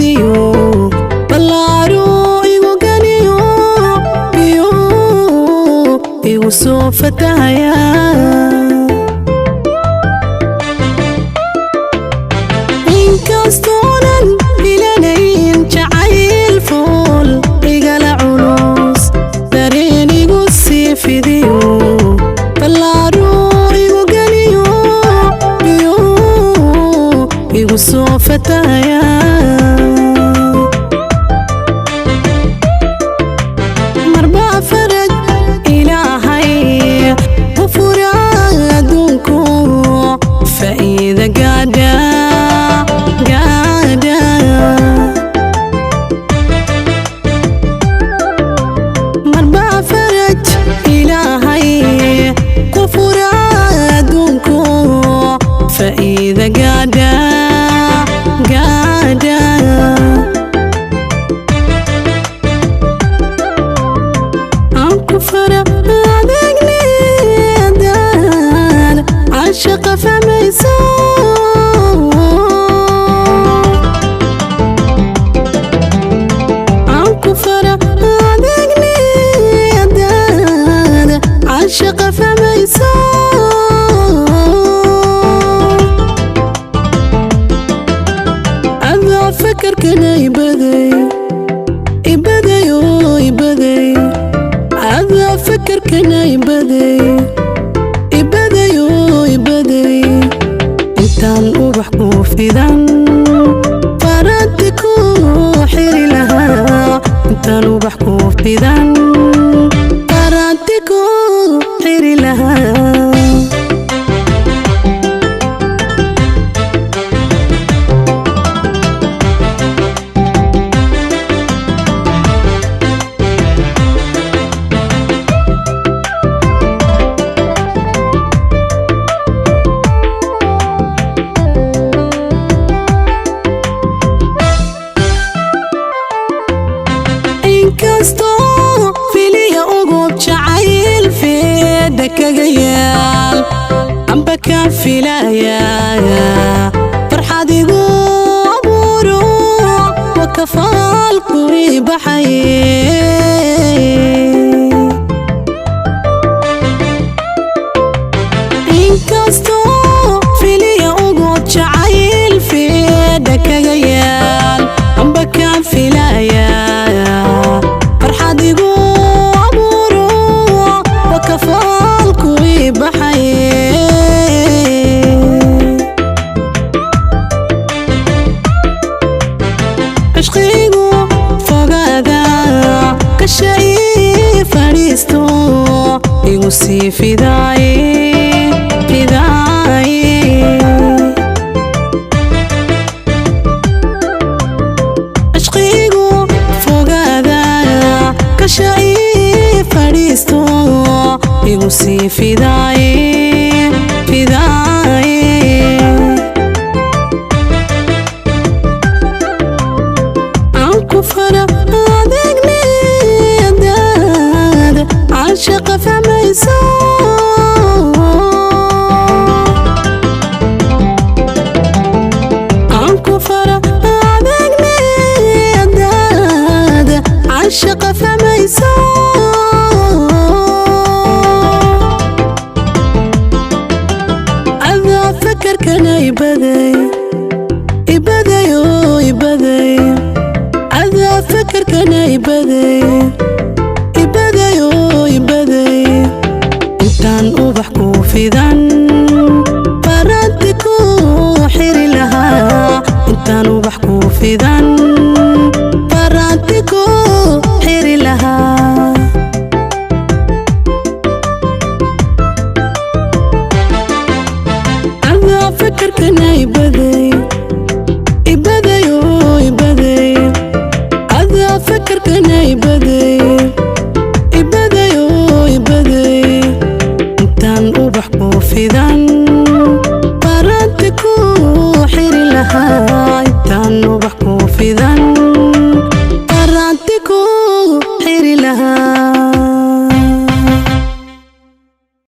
fidiyo, ballaaru igu ganiyo, biyo igu soo fatahaya. Inkastoonan filanayn jacayl fool igala culus, dareen igu sii fidiyo, ballaaru igu geliyo, biyo igu soo fatahaya. Marbaa faraj Ilaahay u fura adduunku, faa'iida gaadha gaadha. Marbaa faraj Ilaahay ku fura adduunku, faa'iida gaadha gaadha. Aan ku fara adeegneedaan caashaqa fahmayso, aan ku fara adeegneedaan caashaqa fahmayso. Adaa fakarkana ibaday, ibaday oo ibaday. Adaa fakarkana ibaday, ibaday oo ibaday. Intaan ubax ku fidan faranti ku xiri lahaa, intaan ubax ku fidan faranti ku xiri lahaa. Inkastoo filiya ugub jacayl feedha kaga yaal, amba kaan filaya farxad igu abuuro, wakafaalku ii baxay. Inkastoo filiya ugub jacayl feedha kaga yaal, amba kaan filaya farxad igu abuuro, wakafaalku ii baxay. Cishqigu fogaada kasha ii fadhiisto, igu sii fidaaye fidaaye. Cishqigu fogaada kasha ii fadhiisto, igu sii fidaaye fidaaye. Aan ku fara adeegneedaad caashaqa fahmayso, aan ku fara adeegneedaad caashaqa fahmayso. Adaa fakarkana ibaday, ibaday oo ibaday. Adaa fakarkana ibaday, ibaday oo ibaday. Intaan ubax ku fidan faranti ku xiri lahaa, intaan ubax ku fidan faranti ku xiri lahaa. Adaa fakarkana ibaday, ibaday oo ibaday. Adaa fakarkana ibaday, ibaday oo ibaday. Intaan ubax ku fidan faranti ku xiri lahaa.